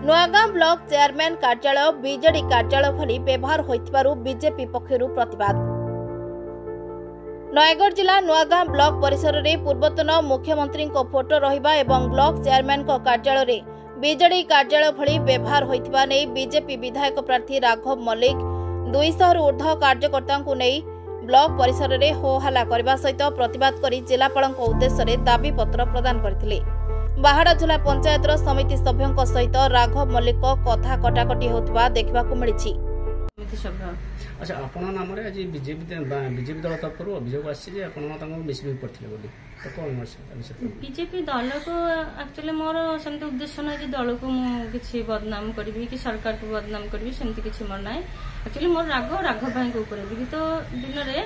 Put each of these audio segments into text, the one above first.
Nuagaon block chairman କାର୍ଯ୍ୟାଳୟ BJD କାର୍ଯ୍ୟାଳୟ ଭଳି ବ୍ୟବହାର ହୋଇଥିବାରୁ ବିଜେପି ପକ୍ଷରୁ ପ୍ରତିବାଦ। ନୟାଗଡ଼ ଜିଲ୍ଲା ନୂଆଗାଁ ବ୍ଲକ ପରିସରରେ ପୂର୍ବତନ ମୁଖ୍ୟମନ୍ତ୍ରୀଙ୍କ ଫଟୋ ରହିବା ଏବଂ ବ୍ଲକ ଚେୟାରମ୍ୟାନଙ୍କ କାର୍ଯ୍ୟାଳୟରେ ବିଜେଡି କାର୍ଯ୍ୟାଳୟ ଭଳି ବ୍ୟବହାର ହୋଇଥିବା ନେଇ ବିଜେପି ବିଧାୟକ ପ୍ରାର୍ଥୀ ରାଘବ ମଲ୍ଲିକ 200ରୁ ଉର୍ଦ୍ଧ୍ୱ କାର୍ଯ୍ୟକର୍ତ୍ତାଙ୍କୁ ନେଇ ବ୍ଲକ ପରିସରରେ ହୋହାଲ୍ଲା କରିବା ସହିତ ପ୍ରତିବାଦ କରି ଜିଲ୍ଲାପାଳଙ୍କ ଉଦ୍ଦେଶ୍ୟରେ ଦାବିପତ୍ର ପ୍ରଦାନ କରିଥିଲେ। ବାହାଡ଼ାଝୋଲା ପଞ୍ଚାୟତର ସମିତି ସଭ୍ୟଙ୍କ ସହିତ ରାଘବ ମଲ୍ଲିକ କଥା କଟାକଟି ହେଉଥିବା ଦେଖିବାକୁ ମିଳିଛି। ଆଚ୍ଛା, ଆପଣଙ୍କ ନାମରେ ଆଜି ବିଜେପି ଦଳ ତରଫରୁ ଅଭିଯୋଗ ଆସିଛି ଯେ ଆପଣ ତାଙ୍କୁ ମିସବିହେଭ୍ କରିଥିଲେ ବୋଲି, ତ କ'ଣ? ବିଜେପି ଦଳକୁ ଆକ୍ଚୁଆଲି ମୋର ସେମିତି ଉଦ୍ଦେଶ୍ୟ ନାହିଁ ଯେ ଦଳକୁ ମୁଁ କିଛି ବଦନାମ କରିବି କି ସରକାରକୁ ବଦନାମ କରିବି, ସେମିତି କିଛି ମୋର ନାହିଁ। ଆକ୍ଚୁଆଲି ମୋର ରାଗ ରାଘବ ଭାଇଙ୍କ ଉପରେ। ବିଗତ ଦିନରେ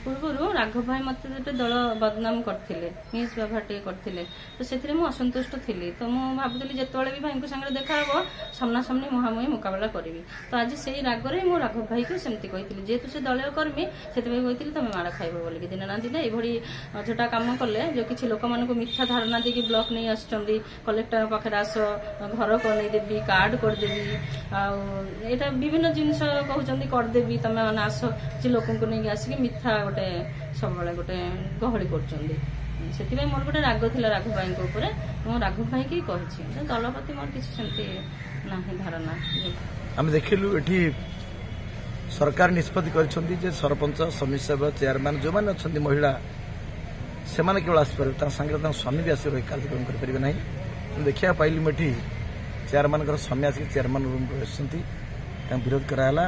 ପୂର୍ବରୁ ରାଘବ ଭାଇ ମୋତେ ଗୋଟେ ଦଳ ବଦନାମ କରିଥିଲେ, ମିସ୍ ବ୍ୟବହାର ଟିକେ କରିଥିଲେ, ତ ସେଥିରେ ମୁଁ ଅସନ୍ତୁଷ୍ଟ ଥିଲି। ତ ମୁଁ ଭାବୁଥିଲି ଯେତେବେଳେ ବି ଭାଇଙ୍କ ସାଙ୍ଗରେ ଦେଖାହବ, ସାମ୍ନାସାମ୍ନି ମୁହାଁମୁହିଁ ମୁକାବିଲା କରିବି। ତ ଆଜି ସେଇ ରାଗରେ ମୁଁ ରାଘବ ଭାଇକୁ ସେମିତି କହିଥିଲି। ଯେହେତୁ ସେ ଦଳୀୟ କର୍ମୀ, ସେଥିପାଇଁ କହିଥିଲି ତମେ ମାଡ଼ ଖାଇବ ବୋଲିକି ଦିନେ ନା ଦିନେ। ଏଇଭଳି ଅଯଥା କାମ କଲେ, ଯେଉଁ କିଛି ଲୋକମାନଙ୍କୁ ମିଥ୍ୟା ଧାରଣା ଦେଇକି ବ୍ଲକ ନେଇ ଆସୁଛନ୍ତି, କଲେକ୍ଟରଙ୍କ ପାଖରେ ଆସ, ଘର ବନେଇଦେବି, କାର୍ଡ କରିଦେବି, ଆଉ ଏଇଟା ବିଭିନ୍ନ ଜିନିଷ କହୁଛନ୍ତି କରିଦେବି, ତମେ ମାନେ ଆସ, କିଛି ଲୋକଙ୍କୁ ନେଇକି ଆସିକି ମିଥ୍ୟା ଗୋଟେ ସବୁବେଳେ ଗୋଟେ ଗହଳି କରୁଛନ୍ତି। ସେଥିପାଇଁ ମୋର ଗୋଟେ ରାଗ ଥିଲା ରାଘବ ଭାଇଙ୍କ ଉପରେ। ମୁଁ ରାଘବ ଭାଇକି କହିଛି, ଦଳ ପ୍ରତି ମୋର କିଛି ସେମିତି ନାହିଁ ଧାରଣା। ଆମେ ଦେଖିଲୁ ଏଠି ସରକାର ନିଷ୍ପତ୍ତି କରିଛନ୍ତି ଯେ ସରପଞ୍ଚ, ସମିତି ସଭ୍ୟ, ଚେୟାରମ୍ୟାନ୍ ଯେଉଁମାନେ ଅଛନ୍ତି ମହିଳା, ସେମାନେ କେବଳ ଆସିପାରିବେ, ତାଙ୍କ ସାଙ୍ଗରେ ତାଙ୍କ ସ୍ୱାମୀ ବି ଆସିବ କାର୍ଯ୍ୟକ୍ରମ କରିପାରିବେ ନାହିଁ। ମୁଁ ଦେଖିବାକୁ ପାଇଲି ମୁଁ ଏଠି ଚେୟାରମ୍ୟାନଙ୍କର ସ୍ୱାମୀ ଆସିକି ଚେୟାରମ୍ୟାନ୍ ରୁମ୍କୁ ଆସିଛନ୍ତି, ତାଙ୍କୁ ବିରୋଧ କରାହେଲା।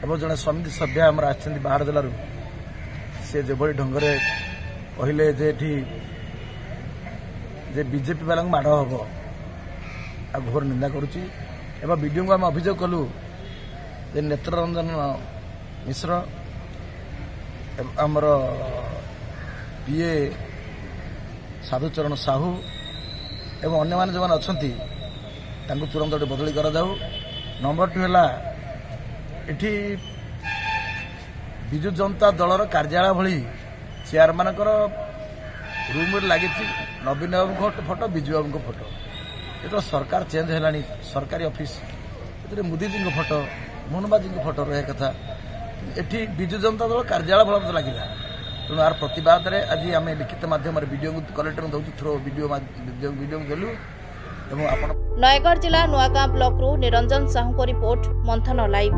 ଏବଂ ଜଣେ ସମିତି ସଭ୍ୟ ଆମର ଆସିଛନ୍ତି ବାହାର ଜିଲ୍ଲାରୁ, ସେ ଯେଭଳି ଢଙ୍ଗରେ କହିଲେ ଯେ ଏଠି ଯେ ବିଜେପି ବାଲାଙ୍କୁ ମାଡ଼ ହେବ, ଆଉ ଘୋର ନିନ୍ଦା କରୁଛି। ଏବଂ ବିଡିଓଙ୍କୁ ଆମେ ଅଭିଯୋଗ କଲୁ ଯେ ନେତ୍ରରଞ୍ଜନ ମିଶ୍ର, ଆମର ପିଏ ସାଧୁଚରଣ ସାହୁ ଏବଂ ଅନ୍ୟମାନେ ଯେଉଁମାନେ ଅଛନ୍ତି, ତାଙ୍କୁ ତୁରନ୍ତ ଗୋଟେ ବଦଳି କରାଯାଉ। ନମ୍ବର 2 ହେଲା, ଏଠି ବିଜୁ ଜନତା ଦଳର କାର୍ଯ୍ୟାଳୟ ଭଳି ଚେୟାରମ୍ୟାନଙ୍କର ରୁମ୍ରେ ଲାଗିଛି ନବୀନ ବାବୁଙ୍କ ଫଟୋ, ବିଜୁ ବାବୁଙ୍କ ଫଟୋ। ଯେତେବେଳେ ସରକାର ଚେଞ୍ଜ ହେଲାଣି, ସରକାରୀ ଅଫିସ ସେଥିରେ ମୋଦିଜୀଙ୍କ ଫଟୋ, ମୋହନ ମାଝୀଙ୍କ ଫଟୋ ରହିବା କଥା। ଏଠି ବିଜୁ ଜନତା ଦଳ କାର୍ଯ୍ୟାଳୟ ଭଳି ମୋତେ ଲାଗିଲା। ତେଣୁ ଆର ପ୍ରତିବାଦରେ ଆଜି ଆମେ ଲିଖିତ ମାଧ୍ୟମରେ ବିଡିଓଙ୍କୁ, କଲେକ୍ଟରଙ୍କୁ ଦେଉଛୁ, ଥ୍ରୋ ବିଡିଓ ବିଡିଓଙ୍କୁ ଦେଲୁ। ଏବଂ ଆପଣ ନୟାଗଡ଼ ଜିଲ୍ଲା ନୂଆଗାଁ ବ୍ଲକରୁ ନିରଞ୍ଜନ ସାହୁଙ୍କ ରିପୋର୍ଟ, ମନ୍ଥନ ଲାଇଭ୍।